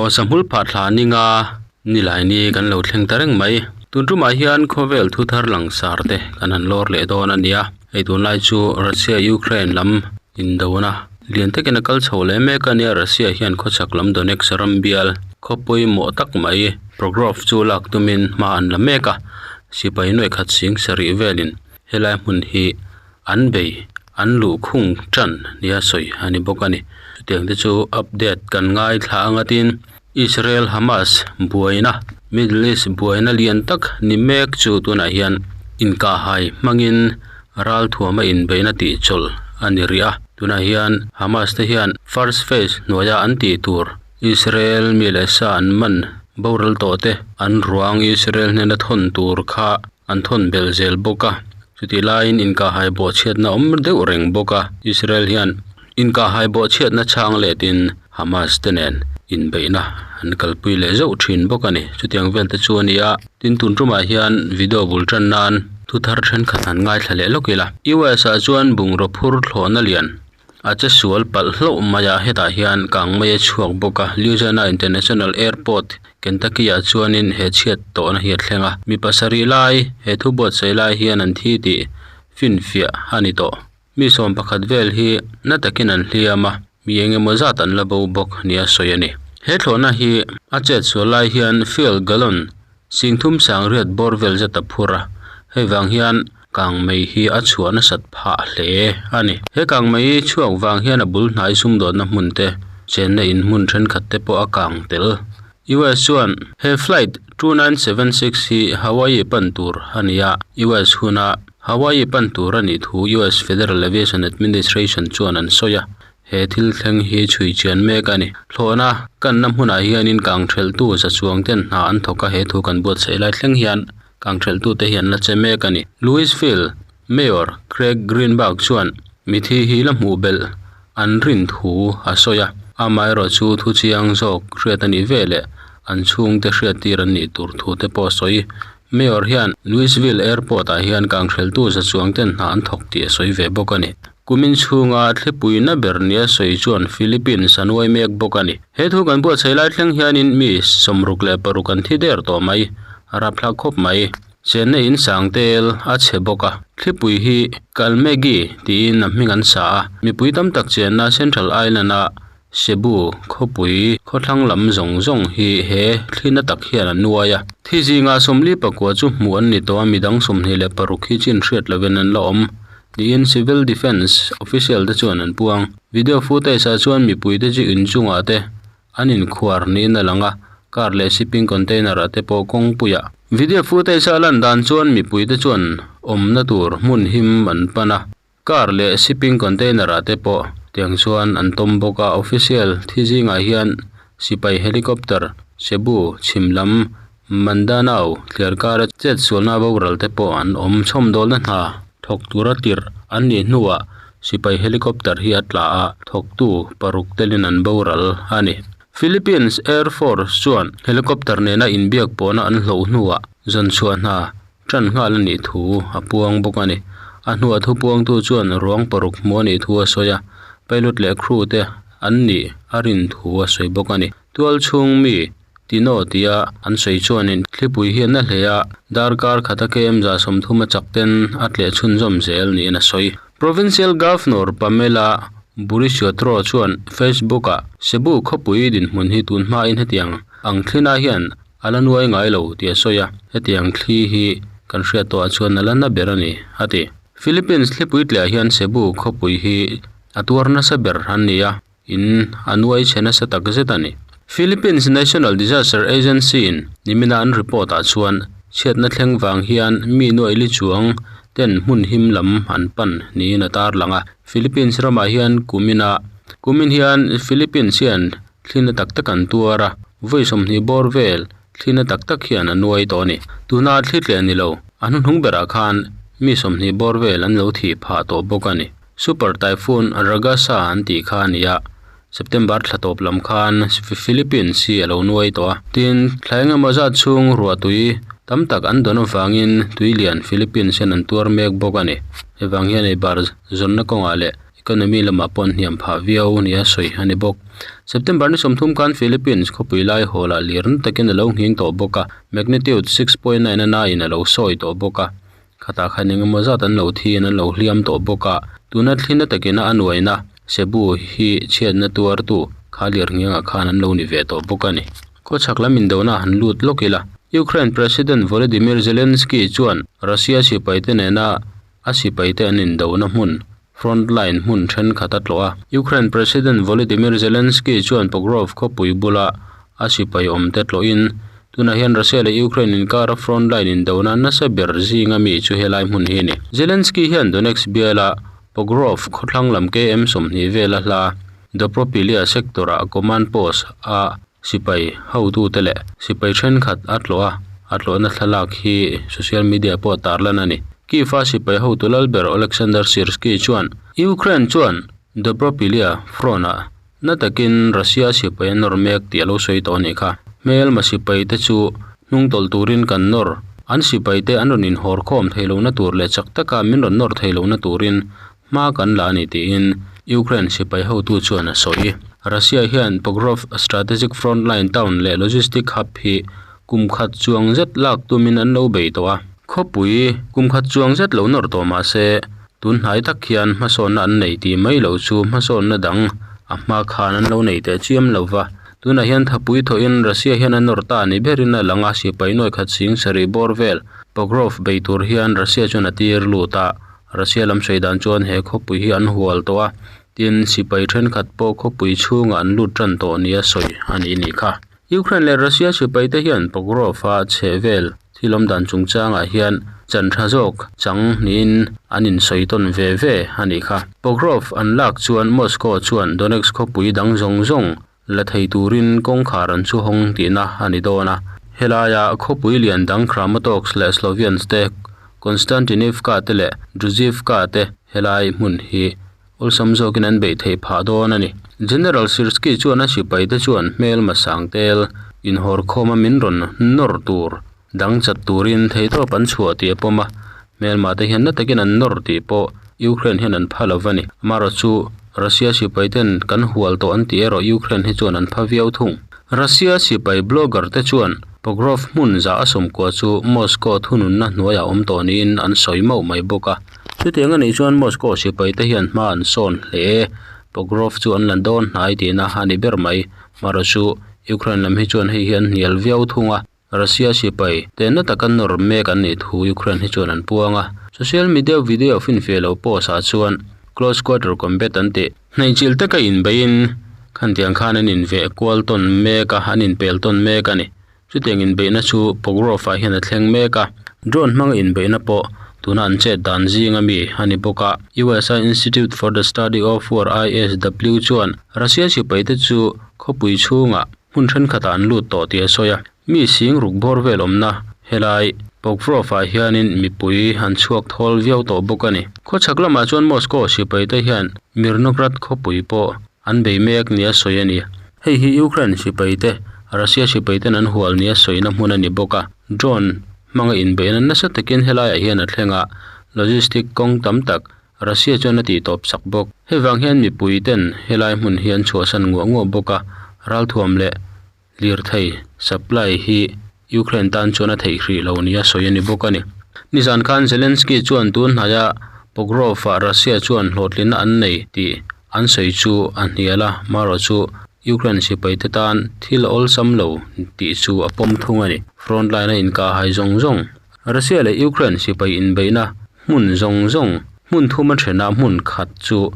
Aw sahmul phah thla ninga nilai ni kan lo thleng ta reng mai. Tun tumah hian khawvel thu thar langsar te kan han lawr leh dawn a nia. Hei tunlai chu Russia Ukraine lam indona lian takin a kal chho leh mek a nia. Russia hian khawchhak lam Donetsk ram bial khaw pawimawh tak mai Progrov chu lak tumin hma an la mek a. Sipai nuaih khat sing sarih velin helai hmun hi an bei an luhkhung tan nia sawi a ni bawk a ni. Chutiang te chu update kan ngaithla anga tin Israel Hamas buaina Middle East buaina lian tak ni mek chu tunah hian inkahhai hmangin ralthuama inbeihna tih chawlh a ni rih a. Tunah hian Hamas te hian first phase hnuaia an tih tur Israel mi leh sa an man boral tawh te an ruang Israel hnena thawn tur kha an thawn belh zel bawk a. Chutih laiin inkahhai bawhchhiatna awm deuh reng bawk a. Israel hian inkahhai bawhchhiatna chhang letin Hamas te nen inbeihna an kalpui leh zauh thin bawk a ni. Chutiang vel te chu a ni a. Tin tun tumah hian video bul tan nan thu thar thenkhat han ngaithla leh lawk ila. US ah chuan bungraw phur thlawhna lian A che sual palh hlauh mai a, hetah hian kang mai a chhuak bawk a, Louisiana International Airport, Kentucky ah chuanin he chhiat tawhna hi a thleng a, mi pasarih lai he thu buatsaih lai hian an thi tih finfiah a ni tawh. Mi sawm pakhat vel hi na takin an hliam a, mi eng emaw zat an la bo bawk nia sawi a ni. He thlawhna hi a chet sual lai hian fuel gallon Singthum sangriat bawr vel zet a phur a, hei vang hian kangmei hi a chhuah nasat phah hle a ni. He kangmei chhuak vang hian a bul hnai sumdawnna hmun te, chenna in hmun thenkhat te pawh a kang tel. US chuan he flight 2976 hi Hawaii pan tur a ni a, US huna Hawaii pan tur a nih thu US Federal Aviation Administration chuan an sawi a. He thil thleng hi chhui chian mek a ni. Thlawhna kanna hmunah hianin kang thelhtu za chuang ten hna an thawk a, he thu kan buatsaih lai thleng hian kang thelhtute hi an la che mek a ni. Louisville Mayor Craig Greenberg chuan mithi hi la hmuh belh an rin thu a sawi a, amaherawh chu thu chiang zawk hriat a nih veleh an chhungte hriattir an nih tur thu te pawh a sawi. Mayor hian Louisville Airport ah hian kang thelhtu za chuang ten hna an thawk tih a sawi ve bawk a ni. Kumin chhunga thlipuina ber nia sawi chuan Philippines a nuai mek bawk a ni. He thu kan buatsaih lai thleng hianin mi 66 an thi der tawh mai, a rapthlak khawp mai. Chenna in sang tel a chhe bawk a, thlipui hi Kalmegi tiin a hming an sa a, mipui tam tak chenna Central Island-a Cebu khawpui khawthlang lam zawng zawng hi he thlina tak hian a nuai a. Thi zinga 44 chu hmuh an ni tawh a, midang 26 hi chin hriat lovin an la awm tiin Civil Defence official te chuan an puang. Video footage ah chuan mipui te chu inchungah te an inkhuar niin a lang a, car leh shipping container ah te pawh kawngpuiah. Video footage a lan dan chuan mipui te chuan awmna tur hmun him an pan a. Car leh shipping container ah te pawh tiang chuan an tawm bawk a, official thi zingah hian sipai helicopter Cebu chhim lam Mandanao thliar kara chet sualna boral te pawh an awm chhawmdawlna hna thawk tura tirh an nih hnuah sipai helicopter hi a tla a, thawktu paruk telin an boral a ni. Philippines Air Force chuan helicopter nena inbiak pawhna an hloh hnuah zawnchhuah hna Ṭan nghal a nih thu a puang bawk a ni. A hnuah thupuangtu chuan ruang paruk hmuh a nih thu a sawi a, pilot leh crew te an nih a rin thu a sawi bawk a ni. Tual chhung mi Tino tia an sawi chuanin thlipui hi a na hle a, darkar khata KM 30 a chak ten a tleh chhunzawm zel niin a sawi. Provincial Governor Pamela Burichuatro chuan Facebook-ah Cebu khawpui dinhmun hi tun hmain hetiang ang thlina hian A la nuai ngai lo tih a sawi a, hetiang thli hi kan hriat tawhah chuan a la na ber a ni, a ti. Philippines thlipui tliah hian Cebu khawpui hi a tuar nasa ber an ni a, in a nuai chhe nasa tak zet a ni. Philippines National Disaster Agency-in nimina an report-ah chuan chhiatna thleng vang hian mi nuai li chuang ten hmun him lam an pan niin a tarlang a. Philippines ramah hian kumina kumin hian Philippines hian Thlina tak tak an tuar a, vawi 20 bawr vel thlina tak tak hian a nuai tawh a ni. Tuna thli tleh ni lo, a hnuhnung berah khan mi 20 bawr vel an lo thih phah tawh bawk a ni. Super Typhoon Ragasa an tih kha a ni a, September thla tawp lam khan Philippines hi a lo nuai tawh a. Tin, thla engemaw zat chhung ruah tui tam tak an dawn avangin tui lian Philippines hian an tuar mek bawk a ni. Hei vang hian eibar zawnna kawngah leh. Economy lamah pawh an hniam phah viau nia sawi a ni bawk. September ni 30 khan Philippines khawpui lai hawlah lir na takin a lo nghing tawh bawk a, magnitude 6.9 a naiin a lo sawi tawh bawk a. Khatah khan eng emaw zat an lo thiin an lo hliam tawh bawk a, tuna thli na takina a nuaina Cebu hi chhiatna tuartu kha lir nghengah khan an lo ni ve tawh bawk a ni. Khawchhak lam indona han lut lawk ila, Ukraine President Volodymyr Zelensky chuan Russia sipaite nena a sipaite an indona hmun, front line, hmun thenkhat a tlawh a. Ukraine President Volodymyr Zelensky chuan Pokrov khawpui bula a sipai awmte tlawhin, Tunah hian Russia leh Ukraine inkara front line indona nasa ber zinga mi chu helai hmun hi a ni. Zelensky hian Donetsk biala Pokrov khawthlang lam KM 20 vela hla Dobropillia sector-ah command post a Sipai hotute leh sipai thenkhat a tlawh a, a tlawhna thlalak hi social media pawh tarlan a ni. Kyiv-a sipai hotu lalber Oleksandr Syrskyi chuan Ukraine chuan Dobropillia front-ah na takin Russia sipai a nawr mek tih a lo sawi tawh a nih kha. Hmelma sipaite chu hnungtawlh turin kan nawr, an sipaite an rawn inhawr khawm thei lohna tur leh chak taka min rawn nawr thei lohna turin Hma kan la a ni tiin Ukraine sipai hotu chuan a sawi. Russia hian Pokrov strategic front line town leh logistic hub hi kum khat chuang zet lak tumin an lo bei tawh a. Khawpui kum khat chuang zet lo nawr tawh mah se tun hnai tak hian hmasawnna an nei tih mai loh chu hmasawnna dang a hma khan an lo nei teh chiam lo va. Tunah hian thapui thawhin Russia hian a nawr ta ni berin a lang a, sipai nuai khat sing sarih bawr vel Pokrov bei tur hian Russia chuan a tir lut a. Russia lam sawi dan chuan he khawpui hi an hual tawh a, tin sipai thenkhat pawh khawpui chhungah an lut tan tawh nia sawi a ni nih kha. Ukraine leh Russia sipai te hian Pokrov-a chheh vel thil awm dan chungchangah hian chan tha zawk chang niin an insawi tawn ve ve a nih kha. Pokrov an lak chuan Moscow chuan Donetsk khawpui dang zawng zawng la thei turin kawngkhar an chu hawng tihna a ni dawn a. Helaia khawpui lian dang Kramatorsk leh Sloviansk te, Konstantinivka te leh Druzhivka te helai hmun hi awlsam zawkin an beih theih phah dawn a ni. General Syrskyi chuan a sipaite chuan hmelma sangtel inhawrkhawma min rawn nawr tur dang chat turin theihtawp an chhuah tih a pawm a, hmelma te hian na takin an nawr tih pawh Ukraine hian an pha lo va ni. Amaherawhchu chu Russia sipai ten kan hual tawh an tih erawh Ukraine hi chuan an pha viau thung. Russia sipai blogger te chuan Pokrov hmun za a sawmkua chu Moscow thununna hnuaiah awm tawh niin an sawi mauh mai bawk a. Chutiang a nih chuan Moscow sipai te hian hma an sawn hle. Pokrov chu an la dawn hnai tihna a ni ber mai. Amaherawhchu Ukraine lam hi chuan hei hi an hnial viau thung a. Russia sipai tehna taka nawr mek an nih thu Ukraine hi chuan an puang a. Social media video finfiah lo post ah chuan close quarter combat an tih. Hnaihchilh taka inbeiin khantiang khan an inveh kual tawn mek a, an inpel tawn mek a ni. Chutiang inbeihna chu Pokrov ah hian a thleng mek a. Drone hmanga inbeihna pawh tuna an chet dan zinga mi a ni bawk a. USA Institute for the Study of War, ISW, chuan Russia sipaite chu khawpui chhungah Hmun thenkhatah an lut tawh tih a sawi a, mi sing ruk bawr vel awmna helai Pokrov-ah hianin mipui an chhuak thawl viau tawh bawk a ni. Khawchhak lamah chuan Moscow sipaite hian Mirnograd khawpui pawh an bei mek nia sawi a ni. Hei hi Ukraine sipaite Russia sipaiten an hual nia sawina hmun a ni bawk a, drone hmanga inbeihna nasa takin helaiah hian a thleng a, logistic kawng tam tak Russia chuan a tih tawp sak bawk. Hei vang hian mipui ten helai hmun hi an chhuahsan nguah nguah bawk a, ralthuam leh lirthei supply hi Ukraine tan chuan a theih hrih lo nia sawi a ni bawk a ni. Nizan khan Zelensky chuan tun hnaia Pokrov-ah Russia chuan hlawhtlinna an nei tih an sawi chu a hnial a, marawh chu Ukraine sipaite tan thil a awlsam lo tih chu a pawm thung a ni. Front line a inkahhai zawng zawng Russia leh Ukraine sipai inbeihna hmun zawng zawng hmun thum a thena hmun khat chu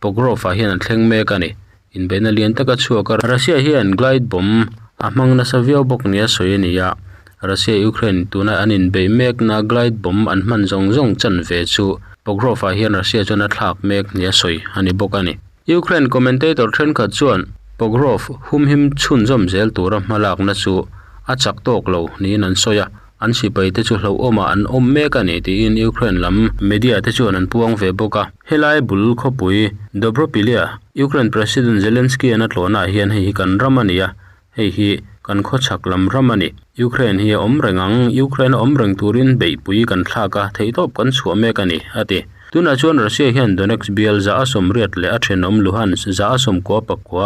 Pokrov-ah hian a thleng mek a ni. Inbeihna lian taka chhuak a, Russia hian glide bomb a hmang nasa viau bawk nia sawi a ni a. Russia-Ukraine tuna an inbeih mekna glide bomb an hman zawng zawng chanve chu Pokrov-ah hian Russia chuan a thlak mek nia sawi a ni bawk a ni. Ukraine commentator thenkhat chuan Pokrov humhim chhunzawm zel tura hmalakna chu a chak tawk lo niin an sawi a. An sipaite chu hlauhawmah an awm mek a ni tiin Ukraine lam media te chuan an puang ve bawk a. Helai bul khawpui Dobropilya, Ukraine President Zelensky-a'n a tlawhnaah hian hei hi kan ram a ni a, hei hi kan khawchhak lam ram a ni. Ukraine hi a awm reng ang, Ukraine a awm reng turin beihpui kan thlak a, theihtawp kan chhuah mek a ni, a ti. Tunah chuan Russia hian Donetsk bial 180 leh a thenawm Luhansk 99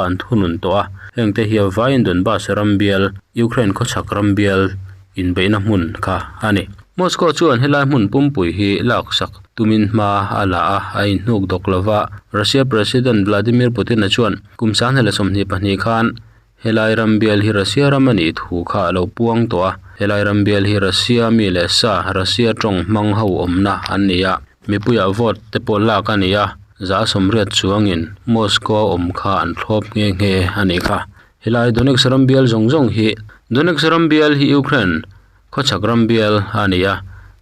an thunun tawh a, hengte hi a vaiin Donbas ram bial, Ukraine khawchhak ram bial inbeihna hmun kha a ni. Moscow chuan helai hmun pumpui hi laksak tumin hma a la a, a inhnuk dawk lova, Russia President Vladimir Putin-a chuan kum 2022 khan Helai ram bial hi Russia ram a nih thu kha a lo puang tawh a, helai ram bial hi Russia mi leh sa, Russia tawng hmang ho awmna an ni a, mipuiah vote te pawh lak a ni a, 180 chuangin Moscow awm kha an thlawp nghe nghe a nih kha. Helai Donetsk ram bial zawng zawng hi Donetsk ram bial hi Ukraine Khawchhak ram bial a ni a,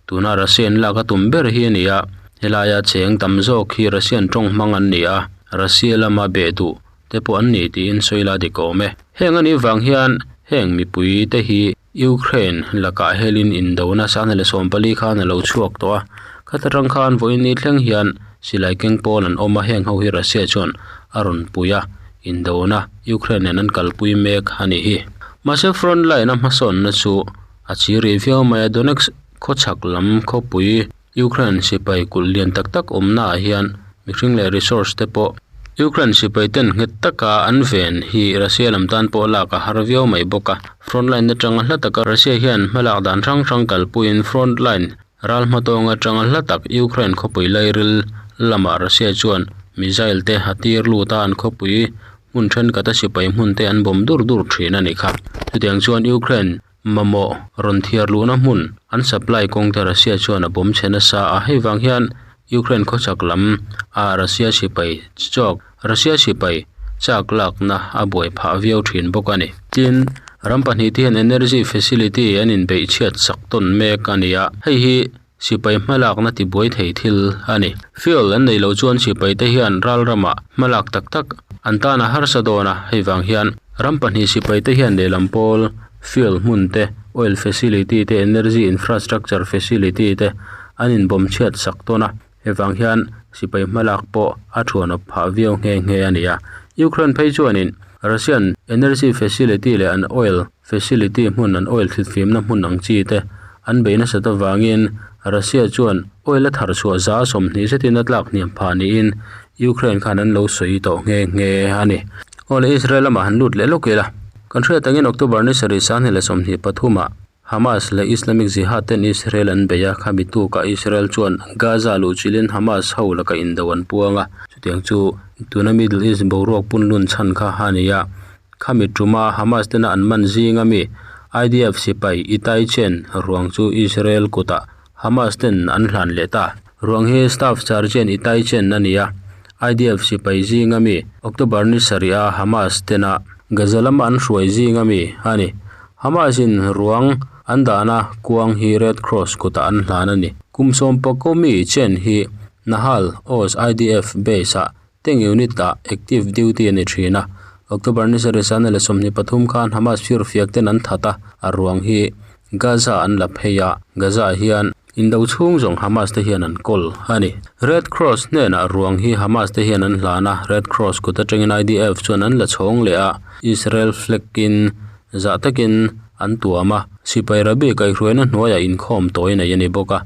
tuna Russian lak a tum ber hi a ni a, helaia cheng tam zawk hi Russian tawng hmang an ni a, Russia lama beh duh te pawh an ni tiin sawi la dik awm e. Heng a nih vang hian heng mipui te hi Ukraine lakah helin indona 2014 khan a lo chhuak tawh a, khata tang khan vawiin ni thleng hian silai keng pawl an awm a, heng ho hi Russia chuan a rawn pui a, indona Ukraine nen an kalpui mek a nih hi. Mahse front line a hmasawnna chu a chi rih viau mai a, Donetsk khawchhak lam khawpui Ukraine sipai kulh lian tak tak awmna ah hian mihring leh resource te pawh Ukraine sipai ten nghet taka an ven hi Russia lam tan pawh lak a har viau mai bawk a. Front line atanga hla taka Russia hian hmalak dan hrang hrang kalpuiin front line ral hmatawng atanga hla tak Ukraine khawpui lairil lamah Russia chuan missile te a tir lut a, an khawpui hmun thenkhat a sipai hmun te an bawm dur dur thin a nih kha. Chutiang chuan Ukraine mamawh rawn thiar luhna hmun an supply kawng te Russia chuan a bawm chhe nasa a, hei vang hian Ukraine khawchhak lam a Russia sipai chawk Russia sipai chak lakna a buai phah viau thin bawk a ni. Tin, ram pahnih te hian energy facility an inbeih chhiat sak tawn mek a ni a, hei hi Sipai hmalakna tibuai thei thil a ni. Fuel an neih loh chuan sipaite hian ral ramah hmalak tak tak an tan a harsa dawn a, hei vang hian ram pahnih sipaite hian lehlam pawl fuel hmun te, oil facility te, energy infrastructure facility te an inbawm chhiat sak tawn a, hei vang hian sipai hmalak pawh a thuanawp phah viau nghe nghe a ni a. Ukraine phei chuanin Russian energy facility leh an oil Facility hmun an oil thlitfimna hmun ang chi te an bei nasat avangin Russia chuan oil a thar chhuah 20% zetin a tlak hniam phah niin Ukraine khan an lo sawi tawh nghe nghe a ni. Aw le Israel lamah han lut leh lawk ila. Kan hriat angin October ni sarih 2023 ah Hamas leh Islamic Jihad ten Israel an bei a, khami tukah Israel chuan Gaza luhchilhin Hamas ho laka indo an puang a, chutiang chu tuna Middle East boruak punlun chhan kha a ni a. Khami tuma Hamas tena an man zing ami IDF sipai Itai Chen ruang chu Israel kutah Hamas ten an hlan leh ta. Ruang hi Staff Sergeant Itai Chen a ni a, IDF sipai zing ami October ni sarih a Hamas tena Gaza lama an hruai zing ami a ni. Hamas in ruang an dahna kuang hi Red Cross kutah an hlan a ni. Kum sawmpakkaw mi Chen hi Nahal Oz IDF base ah Tank unit ah active duty a ni thin a, October ni sarih 23 khan Hamas firfiak ten an that a, a ruang hi Gaza an la phei a, Gaza ah hian indo chhung zawng Hamas te hian an kawl a ni. Red Cross hnenah ruang hi Hamas te hian an hlan a, Red Cross kut atangin IDF chuan an la chhawng leh a, Israel flag in zah takin an tuam a, sipai rabi kaihhruaina hnuaiah inkhawm tawi nei a ni bawk a.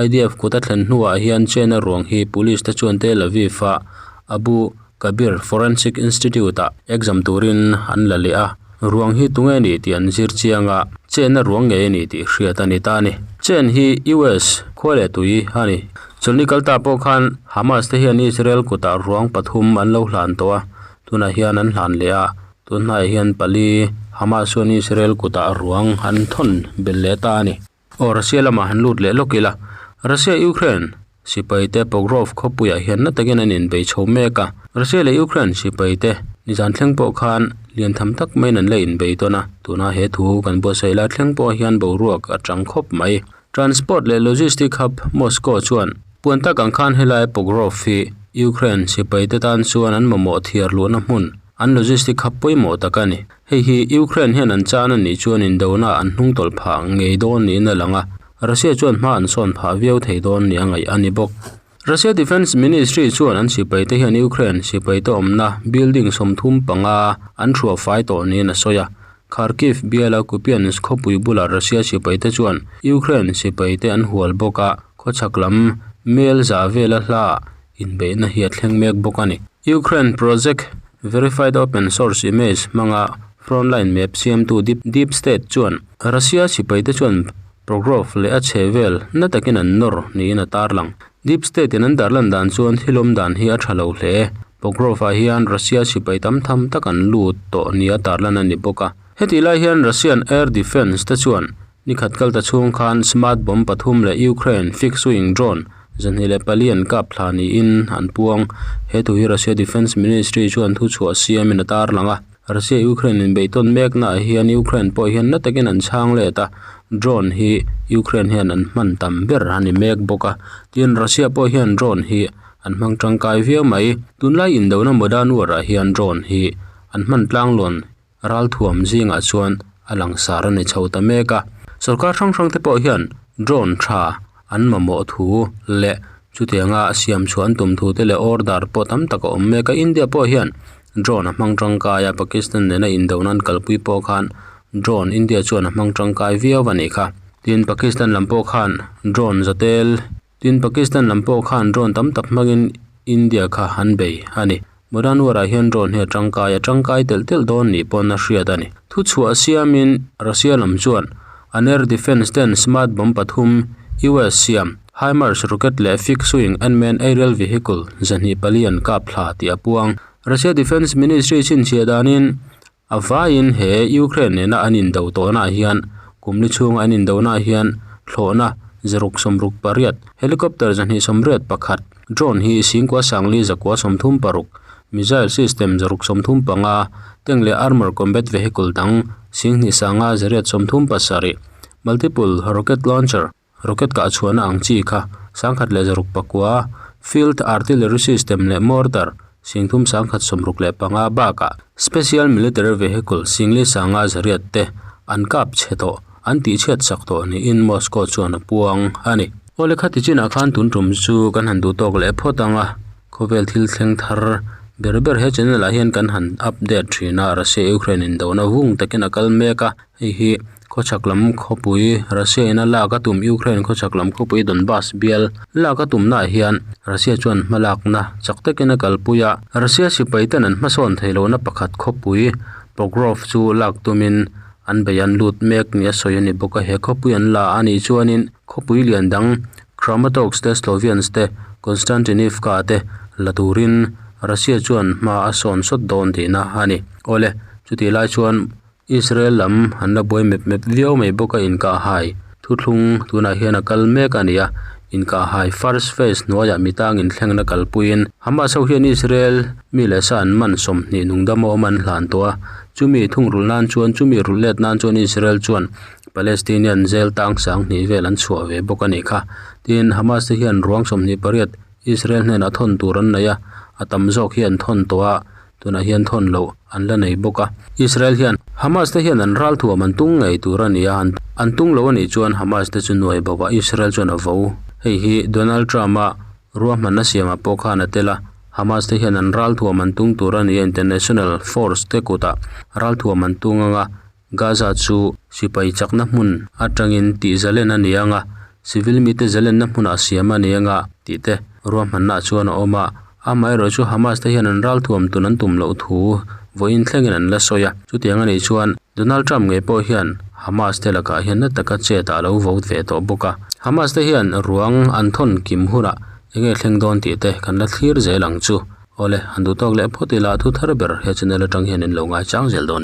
IDF kut a thlen hnuah hian China ruang hi police te chuan Tel Aviv a Abu Kabir Forensic Institute ah exam turin an la leh a, ruang hi tunge a nih tih an zir chiang a, Chen a ruang ngei a ni tih hriat a ni ta a ni. Chen hi US khua leh tui a ni. Chawlhni kal ta pawh khan Hamas te hian Israel kutah ruang pathum an lo hlan tawh a, tunah hian an hlan leh a, tun hnaiah hian pali Hamas chuan Israel kutah ruang an thawn belh leh ta a ni. Aw Russia lamah han lut leh lawk ila, Russia Ukraine sipai te Pokrov khawpuiah hian na takin an inbei chho mek a, Russia leh Ukraine sipai te nizan thleng pawh khan lian tham tak maiin an la inbei tawn a, tuna he thu kan buatsaih lai thleng pawh hian boruak a chang khawp mai. Transport leh Logistic Hub Moscow chuan puan tak ang khan helai Pokrov hi Ukraine sipai te tan chuan an mamawh thiar luhna hmun an logistic hub pawimawh tak a ni. Hei hi Ukraine hian an chan a nih chuan indona an hnungtawlh phah ngei dawn niin a lang a, Russia chuan hma an sawn phah viau thei dawn nia ngaih a ni bawk. Russia Defence Ministry chuan an sipaite hian Ukraine sipaite awmna building 35 an thuah fai tawh niin a sawi a. Kharkiv biala Kupiansk khawpui bulah Russia sipaite chuan Ukraine sipaite an hual bawk a, khawchhak lam. Mel za vela hlaah inbeihna hi a thleng mek bawk a ni. Ukraine project verified open source image hmanga frontline map siamtu deep deep state chuan Russia sipai te chuan Pokrov leh a chhe vel na takin an nawr niin a tarlang. Deep state in an tarlan dan chuan thil awm dan hi a tha lo hle. Pokrov ah hian Russia sipai tam tham tak an lut tawh nia tarlan a ni bawk a. Hetih lai hian Russian air defence te chuan Nikhat kal ta chhung khan smart bomb pathum leh Ukraine fixed wing drone 24 an kap thla niin an puang. He thu hi Russia Defence Ministry chuan thu chhuah siamin a tarlang a. Russia-Ukraine inbeihtawn meknaah hian Ukraine pawh hian na takin an chhang let a, drone hi Ukraine hian an hman tam ber a ni mek bawk a. Tin, Russia pawh hian drone hi an hmang tangkai viau mai. Tunlai indona modern war-ah hian drone hi an hman tlanglawn Ralthuam zingah chuan a langsar a ni chho ta mek a, sorkar hrang hrang te pawh hian drone tha an mamawh thu leh chutianga siam chhuah an tum thu te leh order pawh tam tak a awm mek a, India pawh hian drone a hmang tangkai a, Pakistan nena indona an kalpui pawh khan drone India chuan a hmang tangkai viau a nih kha. Tin, Pakistan lam pawh khan drone zatel. Tin, Pakistan lam pawh khan drone tam tak hmangin India kha an bei a ni. Modern war ah hian drone hi a tangkai a tangkai telh telh dawn nih pawn a hriat a ni. Thuchhuah siamin Russia lam chuan an air defence ten smart bomb pathum US siam HIMARS rocket leh fixed wing unmanned aerial vehicle 24 an kap thla tih a puang. Russia Defence Ministry chhinchhiah danin A vaiin he Ukraine nena an indo tawhnaah hian kum li chhunga an indonaah hian thlawhna 668, helicopter 281, drone hi 9,436, missile system 635, tank leh armour combat vehicle dang 2,537, multiple rocket launcher, Rocket kah chhuahna ang chi kha 1169, Field Artillery System leh Mortar 3165 bakah Special Military Vehicle 4,500 te an kap chhe tawh, an tihchhiat sak tawh niin Moscow chuan a puang a ni. Awle khati chinah khan tun tum chu kan han duh tawk leh phawt ang a, khawvel thil thleng thar ber ber he channel ah hian kan han update thin a, Russia-Ukraine indona vung takin a kal mek a. Hei hi khawchhak lam khawpui Russia in a lak a tum Ukraine khawchhak lam khawpui Donbas bial lak a tumnaah hian Russia chuan hmalakna chak takin a kalpui a. Russia sipai ten an hmasawn thei lohna pakhat khawpui Pokrov chu lak tumin an bei an lut mek nia sawi a ni bawk a. He khawpui an la a nih chuanin khawpui lian dang Kramatorsk te Sloviansk te Konstantinivka te la turin Russia chuan hma a sawn sawt dawn tihna a ni. Awle, chutih lai chuan Israel lam an la buai mep mep viau mai bawk a inkahhai thuthlung tunah hian a kal mek a ni a, inkahhai first phase hnuaiah mi tangin thlengna kalpuiin Hamas ho hian Israel mi leh sa an man 20 nungdam a awm an hlan tawh a, chumi thungrulh nan chuan chumi rulh let nan chuan Israel chuan Palestinian jail tang 2000 vel an chhuah ve bawk a nih kha. Tin, Hamas te hian ruang 28 Israel hnenah thawn tur an nei a, a tam zawk hi an thawn tawh a, Tunah hian thawn loh an la nei bawk a. Israel hian Hamas te hian an ral thuam an tung ngei tur a ni a, an tung lo a nih chuan Hamas te chu nuai bo a Israel chuan a vo. Hei hi Donald Trump-a ruahmanna siamah pawh khan a tel a, Hamas te hian an ral thuam an tung tur a ni a, international force te kutah ral thuam an tung ang a, Gaza chu sipai chakna hmun atangin tih zalen a ni ang a, civil mite zalenna hmunah siam a ni ang a, tih te ruahmannaah chuan a awm a. Amaherawh chu Hamas te hian an ralthuam tun an tum loh thu vawiin thlengin an la sawi a. Chutiang a nih chuan Donald Trump ngei pawh hian Hamas te lakah hian na taka chet ah a lo vote ve tawh bawk a. Hamas te hian ruang an thawn kim hunah eng nge thleng dawn tih te kan la thlir zel ang chu. Awle, han duh tawk leh phawt ila thu thar ber he channel atang hian in lo ngaichang zel dawn.